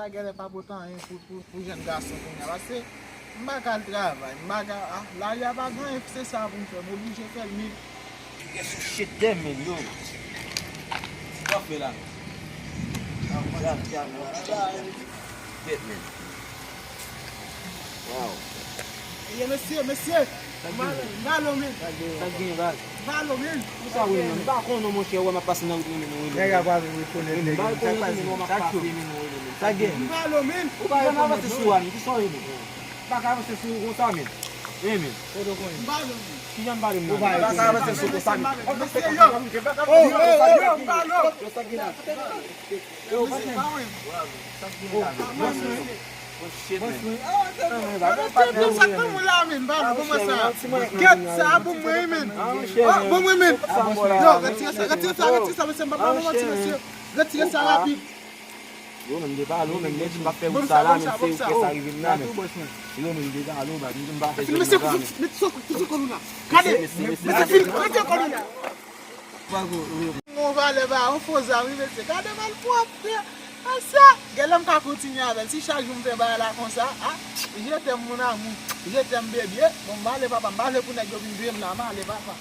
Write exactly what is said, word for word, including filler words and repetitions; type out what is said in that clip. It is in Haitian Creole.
Sa genlè pa pote anyen pou, pou, pou jèn gason kounye a, paske m pa ka al travay, m pa ka, ah, lari a pa gen anyen, se sa pou m fè, m oblije fè l, men. Gen sou chetè, men, yo. Sa w ap fè la? Tèt, men. Wow. Eye, mesye, mesye. M ba lo, men. Sa k gen, baz? M ba lo, men. Pou sa, wi, men. M pa konnen, monchè, wè m ap pase nan wout, men, wi, men. Nèg ap al rekonèt nèg, men. M pa rekonèt, men, wè m ap pase, men, wi, men. Sa k gen? M ba lo, men. Ou pa janm avanse sou a, men. Ki sa w ye, men? M pa ka avanse sou ou konsa, men. Wi, men. M ba lo, men. Kijan m ba lo, men? Ou pa ka avanse sou konsa, men. Mesye, yo. Oh, oh, oh, m ba lo. Yo, sa k gen la? Yo, mesye, pa wè m. Sa k gen la, men? Bòs mwen. Bòs mwen. Sa k gen la, men? Ba m, ba m sa. Gèt sa pou mwen, men. Oh, pou mwen, men. Yo, retire sa, retire sa, retire sa, mesye, m pa ba nou manti, mesye. Retire sa rapid. Yo, men, m te pale, men, men, m pa fè wout sa la, men, se ou fè sa rive m la, men. Yo, men, m te pale, men, m pa fè zòn nan la, men. Mesye, fil, retire kòl ou la. Gade, mesye, fil, retire kòl ou la. Mon valè ba yon fo zam, wi, mesye. Gade malpwòpte. Mesye, genlè m ka kontinye avè l. Si chak jou m fè bagay la konsa, ah, je t'aime, mon amour. Je t'aime, bébé. Bon, m ale, papa, m ale pou nèg yo vin touye m la, m ale, papa.